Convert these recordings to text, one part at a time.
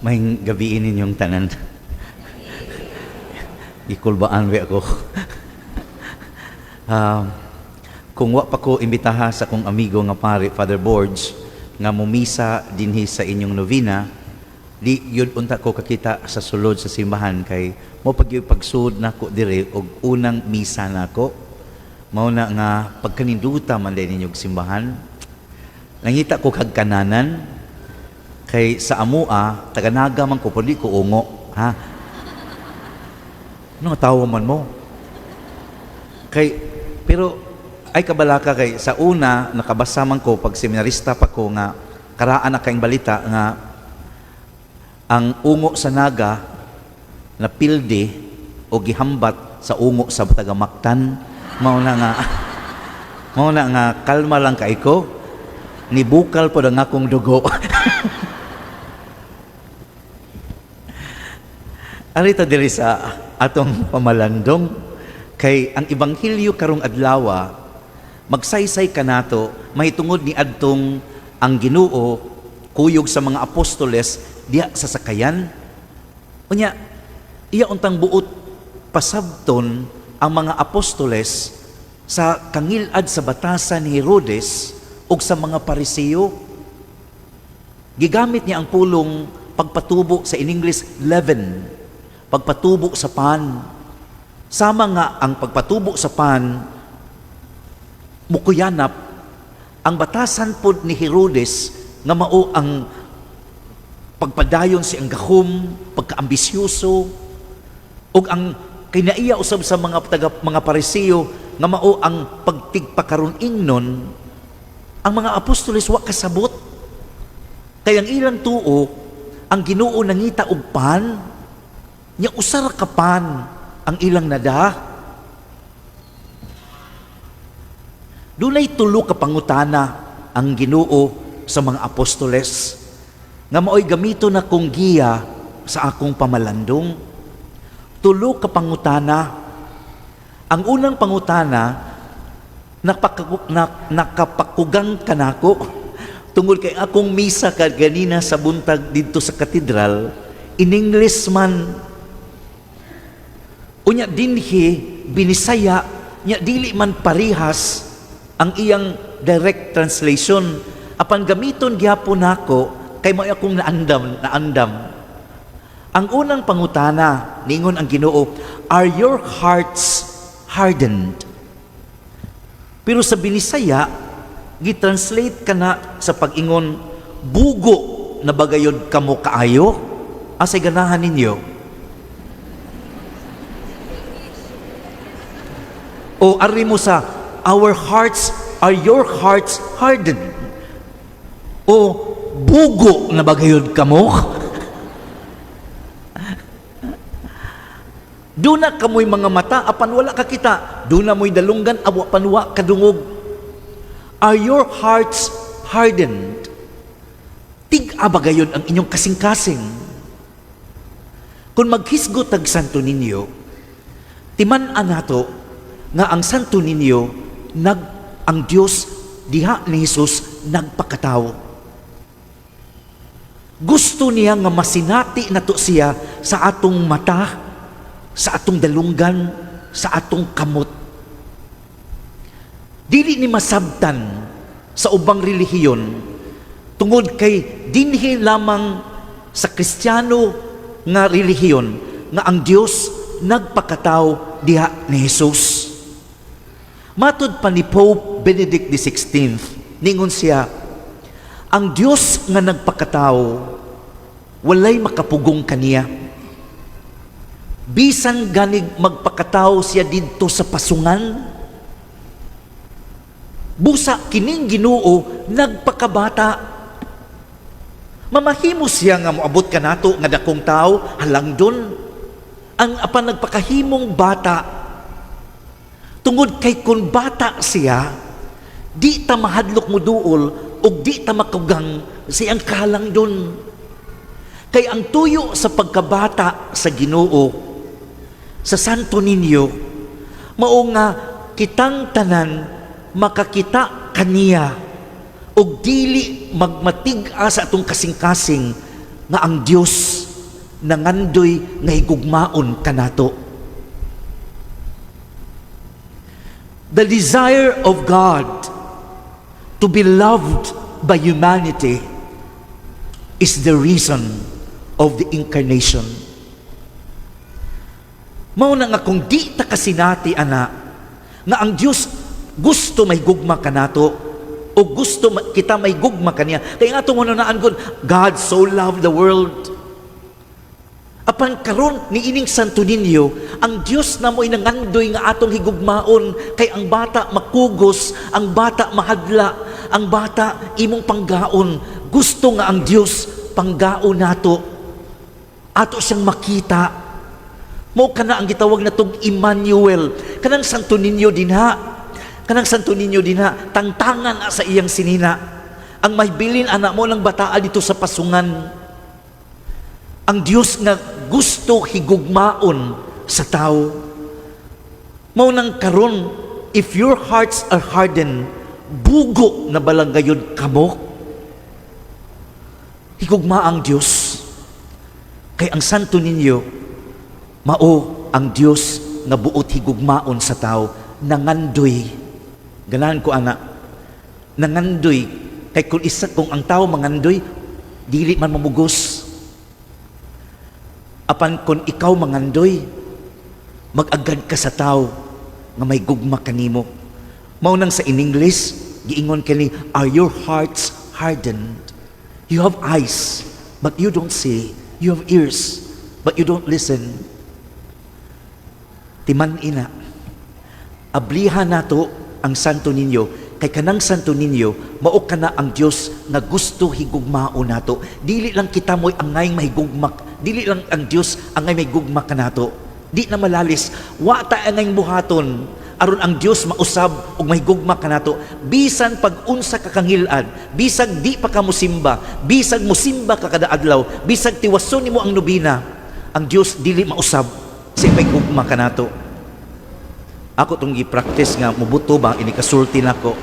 Maayong gabii ninyong tanan. Gikulbaan ba ako. Kung wa pa ko imbitaha sa akong amigo nga pare, Father Borge, nga mumisa dinhi sa inyong novena, di yun unta ko kakita sa sulod sa simbahan kay mo pag pagsud nako dire og unang misa nako. Mao na nga pagkaninduta man din ninyong simbahan. Nangita ko kag kananan kay sa amua taga Naga man ko, pero di ko ungo, ha. Ano tawa man mo? Kay pero ay kabalaka kay sa una nakabasa man ko pag seminarista pa ko nga karaan na kaing balita nga ang ungo sa Naga na pildi o gihambat sa ungo sa taga Mactan. Mao na nga kalma lang kay ko, nibukal pod ang akong dugo. Arita diri sa atong pamalandong kay ang ebanghelyo karong adlawa magsaysay kanato mahitungod ni adtong ang Ginoo kuyog sa mga apostoles diha sa sakayan. Unya iya untang buot pasabton ang mga apostoles sa kangilad sa batasan ni Herodes ug sa mga Pariseo. Gigamit niya ang pulong pagpatubo, sa in English leaven, pagpatubo sa pan. Sama nga ang pagpatubo sa pan mukuyanap ang batasan pod ni Herodes nga mao ang pagpadayon si ang gahom, pagkaambisyoso, ug ang kinaiya usab sa mga taga mga Pariseo nga mao ang pagtigpakaron ingnon. Ang mga apostoles wa kasabot. Kay ang ilang tuo, ang Ginoo nangita og pan, nya usa ra ka pan ang ilang nada. Dunay tulo ka pangutana ang Ginoo sa mga apostoles nga mao'y gamito na kong giya sa akong pamalandong. Tulo ka pangutana. Ang unang pangutana, nakapakugang kanako tungod kay akong misa kaganina sa buntag didto sa katedral in English man. Unya dinhi binisaya nya, dili man parihas ang iyang direct translation, apan gamiton gyapon nako kay mao akong naandam, naandam. Ang unang pangutana, ningon ang Ginoo, "Are your hearts hardened?" Pero sa Binisaya, gitranslate kana sa pag-ingon, "Bugo na bagayod kamo kaayo?" Asay ganahan ninyo? O ari mo sa our hearts, "Are your hearts hardened?" O "Bugo na bagayod kamo?" Duna kamoy mga mata apan wala kakita. Duna mo'y dalunggan apan wa kadungog. Are your hearts hardened? Tig-a ba gayod ang inyong kasing-kasing? Kung maghisgot tag Santo Niño, timan-an nato nga ang Santo Niño nag ang Dios diha ni Jesus nagpakatawo. Gusto niya nga masinati nato siya sa atong mata, sa atong dalunggan, sa atong kamot. Dili ni masabtan sa ubang relihiyon tungod kay dinhi lamang sa Kristiyano nga relihiyon nga ang Dios nagpakatao diha ni Jesus. Matud pa ni Pope Benedict XVI, ningon siya, ang Dios nga nagpakatao walay makapugong kaniya. Bisan ganig magpakatao siya didto sa pasungan, busa kining Ginoo nagpakabata. Mamahimo siya nga moabot kanato nga dakong tao, halangdon. Ang apan nagpakahimong bata, tungod kay kun bata siya, di ta mahadlok mo duol ug di ta makugang siyang kahalangdon. Kay ang tuyo sa pagkabata sa Ginoo sa Santo Niño mao nga kitang tanan makakita kaniya ug dili magmatig-a sa atong kasing-kasing. Nga ang Dios nangandoy nga higugmaon kanato. The desire of God to be loved by humanity is the reason of the incarnation. Mao na nga kung di ta kasinati ana nga ang Dios gusto may gugma kanato o gusto kita may gugma kaniya. Kay nga atong hunahunaan gud, God so loved the world. Apan karon ni ining Santo Niño, ang Dios na mo'y nangandoy nga atong higugmaon, kay ang bata makugos, ang bata mahadla, ang bata imong panggaon. Gusto nga ang Dios panggaon nato. Ato siyang makita. Mao kana ang gitawag natong Emmanuel. Kanang Santo Niño dinha. Kanang Santo Niño dinha, tangtangan na sa iyang sinina. Ang may bilin ana mo ng bataa dito sa pasungan. Ang Dios nga gusto higugmaon sa tao. Mao nang karon, if your hearts are hardened, bugo na balang gayud kamo? Higugma ang Dios. Kay ang Santo Niño, mao ang Dios nga buot higugmaon sa tao, nangandoy. Ganahan ko ana. Nangandoy kay kung isa kung ang tao mangandoy, dili man mamugos. Apan kung ikaw mangandoy, mag-agad ka sa tao nga may gugma kanimo. Mao nang sa in English, giingon kani, "Are your hearts hardened? You have eyes, but you don't see. You have ears, but you don't listen." Timan ina. Ablihan nato ang Santo Niño, kay kanang Santo Niño mao kana ang Dios nga gusto higugmaon nato. Dili lang kita mo'y angay mahigugma, dili lang ang Dios angay mahigugma kanato. Di na malalis, wa ta angay buhaton aron ang Dios mausab ug mahigugma kanato. Bisan pag unsa ka kangilad, bisag di pa ka musimba, bisag musimba ka kada adlaw, bisag tiwason nimo ang nobina, ang Dios dili mausab sa mahigugma kanato. Ako tong gi-practice nga mubuto ba, ini kasulti nako.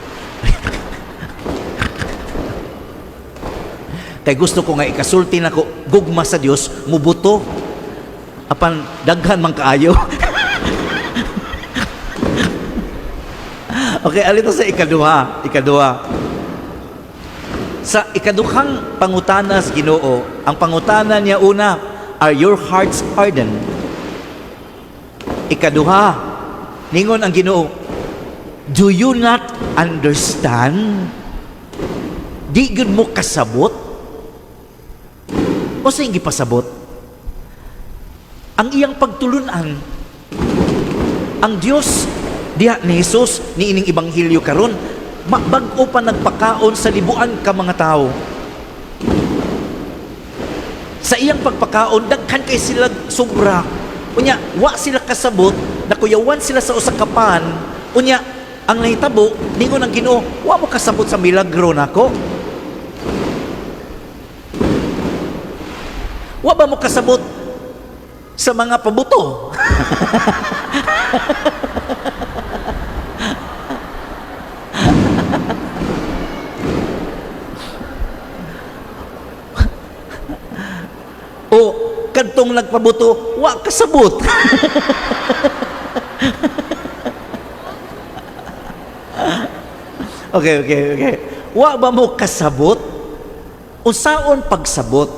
Kay gusto ko nga ikasulti nako gugma sa Dios, mubuto. Apan daghan man kaayo. Okay, alito sa ikaduha, ikaduha. Sa ikaduhang pangutana sa Ginoo, ang pangutana niya una, "Are your hearts hardened?" Ikaduha, ningon ang Ginoo, "Do you not understand?" Di gyud mo kasabot? O sa gipasabot? Ang iyang pagtulunan, ang Dios diha ni Jesus ni ining ebanghelyo karon, bag-o pa nagpakaon sa libuan ka mga tao. Sa iyang pagpakaon, daghan kay sila sobra. Unya, wa sila kasabot, nakuyawan sila sa usa ka pan. Unya, ang nahitabo, ningon ang Ginoo, "Wa mo kasabot sa milagro nako? Wa ba mo kasabot sa mga pabuto?" O kadtong nagpabuto, wa kasabot. Okay. Wa ba mo kasabot? Unsaon pagsabot?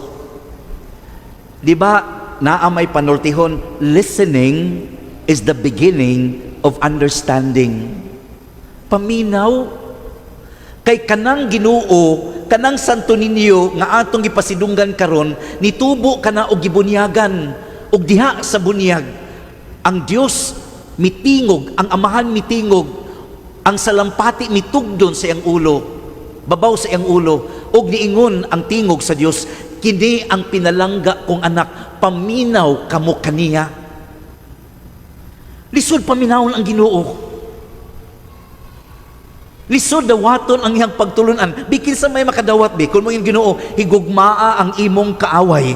Di ba naa may panultihon, "Listening is the beginning of understanding"? Paminaw kay kanang Ginoo, kanang Santo Niño nga atong gipasidunggan karon, nitubo kana og gibunyagan, ug diha sa bunyag ang Dios mitingog, ang Amahan mitingog, ang salampati mitugdon sa iyang ulo, babaw sa iyang ulo, ug niingon ang tingog sa Dios, "Kini ang pinalangga kong anak, paminaw kamo kaniya." Lisod paminawon ang Ginoo. Lisod dawaton ang iyang pagtulunan. Bikin sa may makadawat bi, kung mo yung Ginoo, "Higugmaa ang imong kaaway."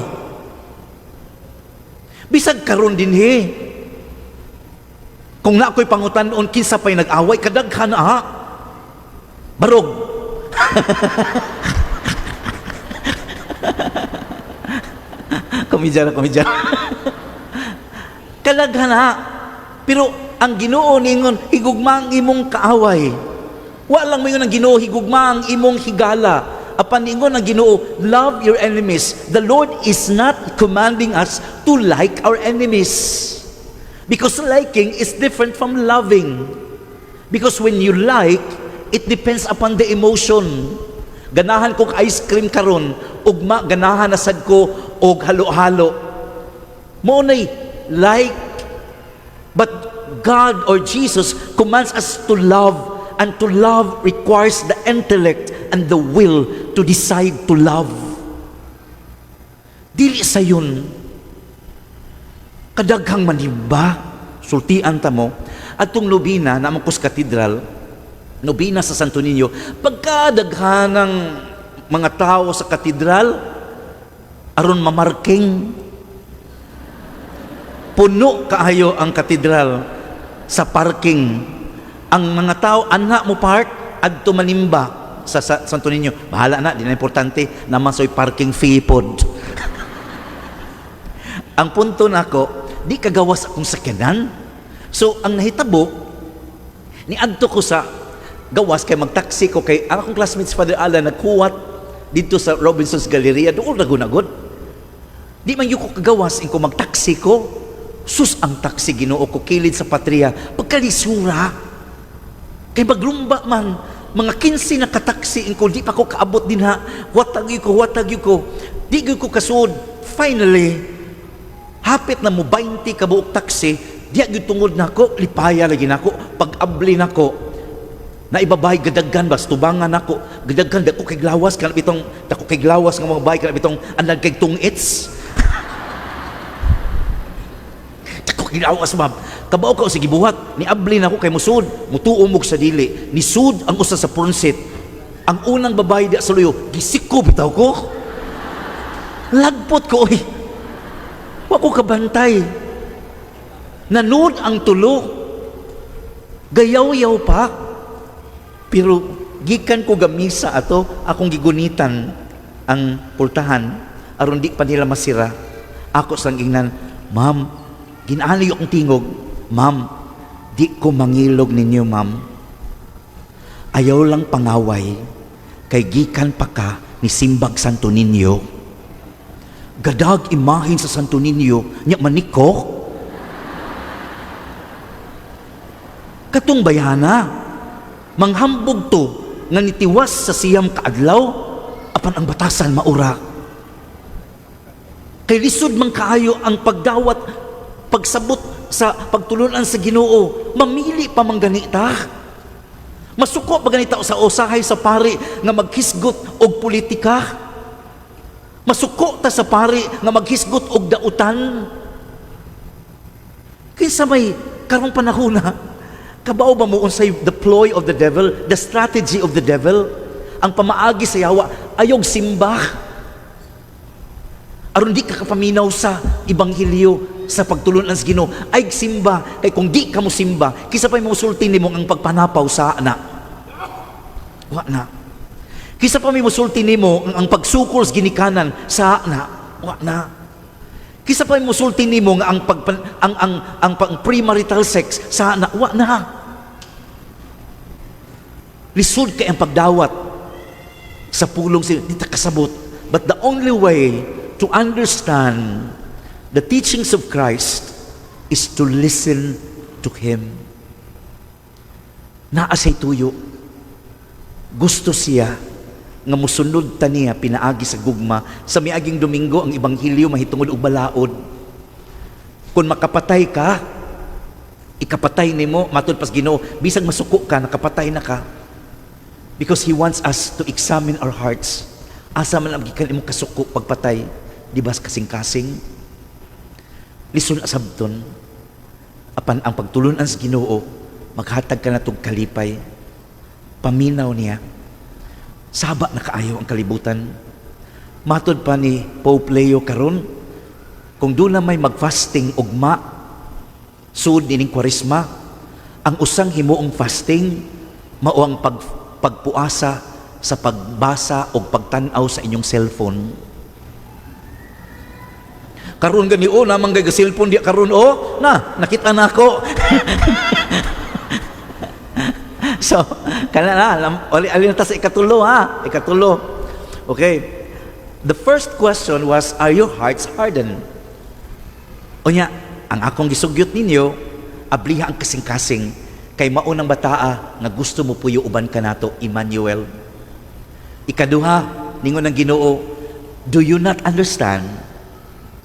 Bisag karon dinhi. Kung na ako'y pangutan-on kinsa pa'y nag-away, kadaghan ah. Barog. Komedya na, komedya. Kalaghan na. Pero ang Ginoo ningon, "Higugma ang imong kaaway." Wa lang moingon ang Ginoo, "Higugma ang imong higala." Apan ningon ang Ginoo, "Love your enemies." The Lord is not commanding us to like our enemies. Because liking is different from loving. Because when you like, it depends upon the emotion. Ganahan ko ice cream karon, ugma ganahan na sad ko og halo-halo. Mao nay like. But God or Jesus commands us to love, and to love requires the intellect and the will to decide to love. Dili sayon. Kadaghang manimba, sultian ta mo, atong nobina naa man ko's katedral, nobina sa Santo Niño, pagkadaghan ng mga tao sa katedral, aron mamarking, puno kaayo ang katedral sa parking. Ang mga tao anha mo park adto manimba sa Santo Niño. Bahala na, di na importante naman so'y parking fee pod. Ang punto nako, di kagawas akong sakyanan. So ang nahitabo, niadto ko sa gawas kay magtaksi ko kay ang akong classmates, Father Alan, nagkuwat dito sa Robinson's Galleria doon ragunagod. Di man gyud ko kagawas, ingko magtaksi ko. Sus, ang taksi, Ginoo ko, kilid sa Patria. Pagkalisura. Kay maglumba man, mga 15 na kataksi, ingko di pa ko kaabot dinha. Watag ko, watag ko. Di gyud ko kasud. Finally, hapit na mo 20 ka buok taksi, di gyud tungod nako, lipaya lagi nako, pag-abli nako. Na ibabay gadaghan bas tubangan nako, gadaghan dako kay glawas kanang bitong dako kay glawas nga mga babae, kanang bitong anad kay tungits. Dako kay lawas, ma'am. Kabaw ka sa gibuhat, ni abli nako kay musud, mutuo mo sa dili. Nisud ang usa sa front seat. Ang unang babae di sa luyo, gisiko bitaw ko. Lagpot ko, oy. Wa ko kabantay. Nanud ang tulo. Gayaw-yaw pa. Pero gikan ko gamisa ato, akong gigunitan ang pultahan aron di pa nila masira. Ako sang ingnan, "Ma'am," ginali akong tingog, "Ma'am, di ko mangilog ninyo, ma'am. Ayaw lang pangaway, kay gikan pa ka ni simbag Santo Niño." Gadag imahin sa Santo Niño, nya maniko. Katong bayana, manghambog to nga nitiwas sa 9 ka adlaw, apan ang batasan maura. Kay lisod man kaayo ang pagdawat, pagsabot sa pagtulunan sa Ginoo, mamili pa man gani ta. Masuko pa ganita sa usahay sa pari nga maghisgot og politika. Masuko ta sa pari nga maghisgot og dautan. Kinsa may karong panahona, kabaw ba mo unsay the ploy of the devil, the strategy of the devil? Ang pamaagi sa yawa, ayog simba. Aron di ka kapaminaw sa ebanghelyo, sa pagtulunan sa Ginoo, ay simba kay kung di ka mo simba, kisa pa mo sulti nimo ang pagpanapaw sa na. Wa na. Kisa pa may musulti nimo ang pagsukol sa ginikanan sa na. Wa na. Kisa pa may musulti nimo nga ang pag ang pang premarital sex sa na. Wa na. Lisod kay ang pagdawat sa pulong sila, di ta kasabot. But the only way to understand the teachings of Christ is to listen to Him. Naa siya'y tuyo. Gusto siya nga musunod ta niya pinaagi sa gugma. Sa miaging Domingo, ang ebanghelyo mahitungod og balaod. Kung makapatay ka, ikapatay nimo, matud pas Ginoo, bisag masuko ka, nakapatay na ka. Because He wants us to examine our hearts. Asa man ang gikan imong kasuko pagpatay, di ba sa kasing-kasing? Lisod asabton. Apan ang pagtulunan sa Ginoo, maghatag ka natog kalipay. Paminaw niya. Saba na kaayo ang kalibutan. Matod pa ni Pope Leo karon, kung doon na may mag-fasting ugma, sud nining Kwaresma, ang usang himuong fasting, mao ang pagpuasa sa pagbasa o pagtan-aw sa inyong cellphone. Karon gani o, namang gay cellphone diya karon o, na nakita na ako. So, kana na, ali ali na ta sa ikatulo ha, ikatulo. Okay. The first question was, "Are your hearts hardened?" Unya, ang akong gisugyot ninyo, abliha ang kasing-kasing kay mao nang bataa nga gusto mo puyo uban kanato, Emmanuel. Ikaduha, ningon ng Ginoo, "Do you not understand?"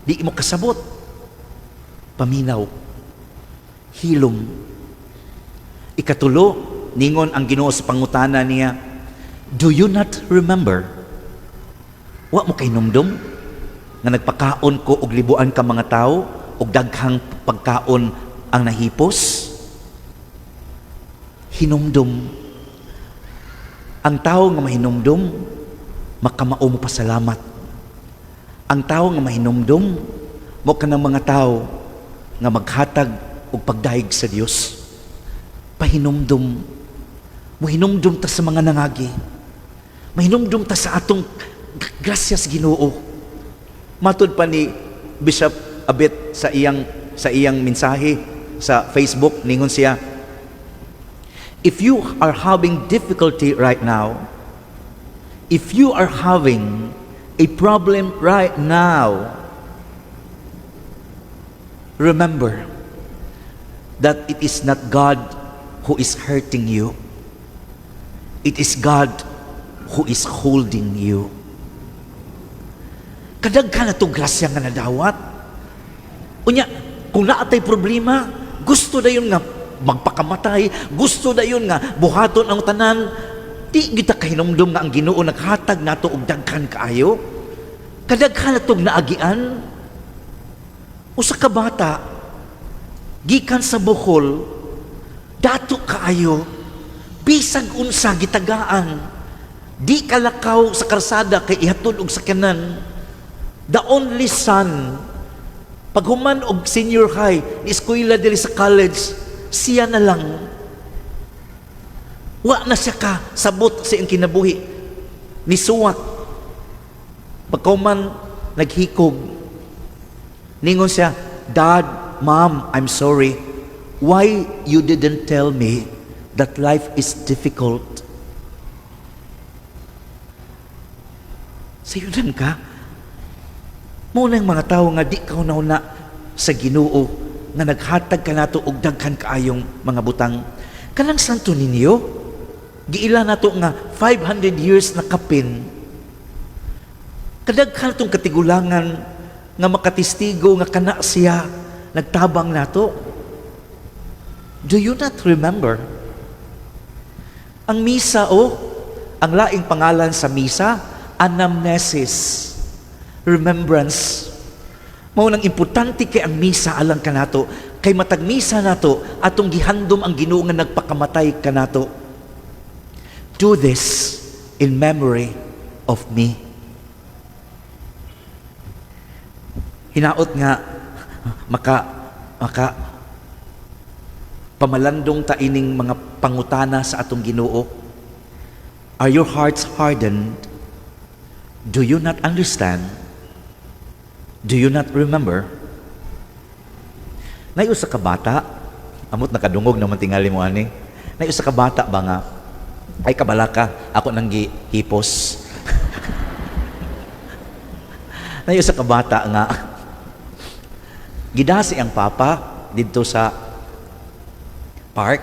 Di mo kasabot. Paminaw. Hilom. Ikatulo, ningon ang Ginoo sa pangutana niya, "Do you not remember?" Wa mo kahinumdom nga nagpakaon ko og libuan ka mga tao og daghang pagkaon ang nahipos? Hinumdom. Ang tao nga mahinumdom, makamao mo pasalamat. Ang tao nga mahinumdom, mo kanang mga tao nga maghatag og pagdayeg sa Dios. Pahinumdom. Muhinumdom ta sa mga nangagi. Mahinumdom ta sa atong grasyas, Ginoo. Matud pa ni Bishop Abit sa iyang mensahe sa Facebook, ningon siya, "If you are having difficulty right now, if you are having a problem right now, remember that it is not God who is hurting you. It is God who is holding you." Kadaghan na itong grasya nga nadawat. Unya, kung naa tay problema, gusto dayon nga magpakamatay, gusto dayon nga buhaton ang tanan, di kita kahinumdum nga ang Ginoo naghatag nato og daghan kaayo. Kadaghan natong naagian. Usa ka bata gikan sa Bohol, dato kaayo, bisag unsa gitagaan, di kalakaw sa karsada kay ihatod og sakyanan. The only son, paghuman og senior high, ni eskwela diri sa college, siya na lang. Wa na siya ka sabot sa iyang kinabuhi. Nisuwat. Pagkauman, naghikog. Ningon siya, "Dad, Mom, I'm sorry. Why you didn't tell me that life is difficult?" Sayunan ka. Mao nang mga tao nga di ka na sa Ginoo nga naghatag kanato og daghan kaayong mga butang. Kanang Santo Niño, giila nato nga 500 years na kapin. Kadaghan atong katigulangan nga makatestigo nga kana siya nagtabang nato. Do you not remember? Ang misa o, ang laing pangalan sa misa, anamnesis, remembrance. Mao nang importante kay ang misa alang kanato, kay matag misa nato atong gihandom ang Ginoo nga nagpakamatay kanato. "Do this in memory of me." Hinaot nga maka pamalandong ta ining mga pangutana sa atong Ginoo. "Are your hearts hardened? Do you not understand? Do you not remember?" Nay usa ka bata, amot nakadungog naman tingali mo ani. Nay usa ka bata ba nga ay kabalaka ako nang gihipos. Nay usa ka bata nga gidasi ang papa didto sa park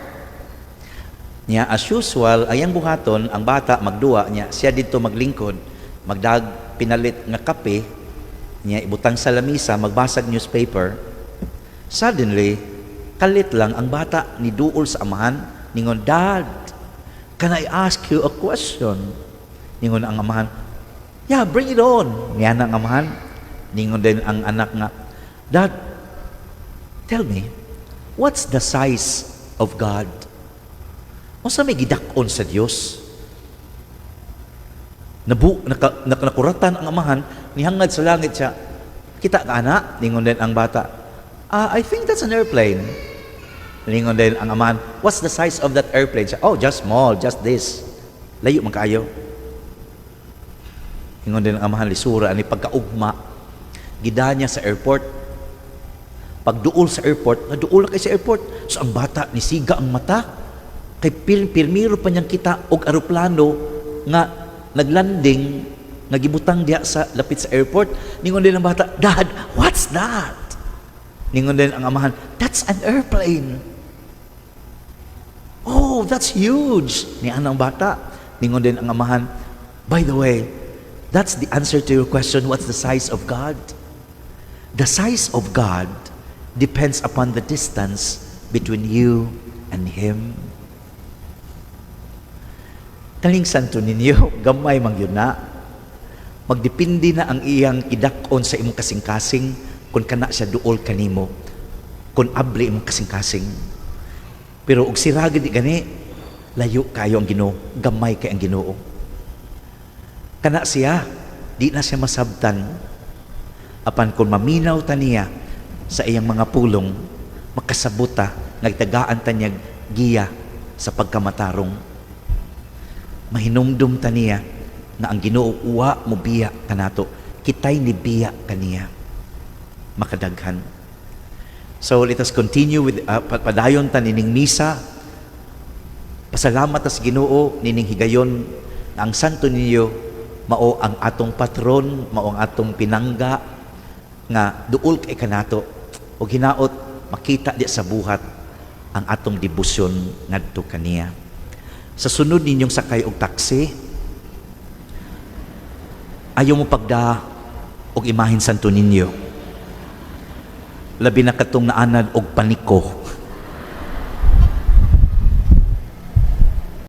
niya. As usual, ayang buhaton ang bata magduwa niya siya didto maglingkod, magdag pinalit nga kape niya, ibutang sa lamisa, magbasag newspaper. Suddenly, kalit lang ang bata ni duol sa amahan, ningon, "Dad, can I ask you a question?" Ningon ang amahan, "Yeah, bring it on." Niya ang amahan. Ningon din ang anak nga, "Dad, tell me, what's the size of God? Unsa may gidak-on sa Dios?" Nabu, naka, nakuratan ang amahan, nihangad sa langit siya. "Kita ka, ana?" Ningon din ang bata, "Ah, I think that's an airplane." Ningon din ang amahan, "What's the size of that airplane?" Siya, "Oh, just small, just this." Layo man kaayo. Ingon din ang amahan, lisura ani pagkaugma. Gidala niya sa airport. Pagduol sa airport, naduol na kay sa airport. So ang bata, nisiga ang mata. Kay pirmiro pa niyang kita og aeroplano nga naglanding, nga gibutang diha sa lapit sa airport. Ningon din ang bata, "Dad, what's that?" Ningon din ang amahan, "That's an airplane." "Oh, that's huge." Niana ang bata. Ningon din ang amahan, "By the way, that's the answer to your question, what's the size of God? The size of God depends upon the distance between you and Him." Kaning Santo Niño, gamay man gyud na. Magdepende na ang iyang kidak-on sa imong kasing-kasing kung kana siya duol kanimo. Kung abli imong kasing-kasing. Pero og sira gid gani, layo kayo ang Ginoo, gamay kay ang Ginoo. Kana siya, di na siya masabtan. Apan kung maminaw ta niya sa iyang mga pulong, makasabot ta, nagtagaan ta niya giya sa pagkamatarong. Mahinumdum ta niya nga ang Ginoo wa mo biya kanato, kitay ni biya kaniya. Makadaghan. So let us continue with padayon ta nining misa. Pasalamat ta sa Ginoo nining higayon na ang Santo Niño mao ang atong patron, mao ang atong pinangga nga duol kay kanato ug hinaot makita di sa buhat ang atong debosyon ngadto kaniya. Sa sunod ninyong sakay og taxi, ayaw mo pagda og imahen Santo Niño. Labi na katong naanad og paniko.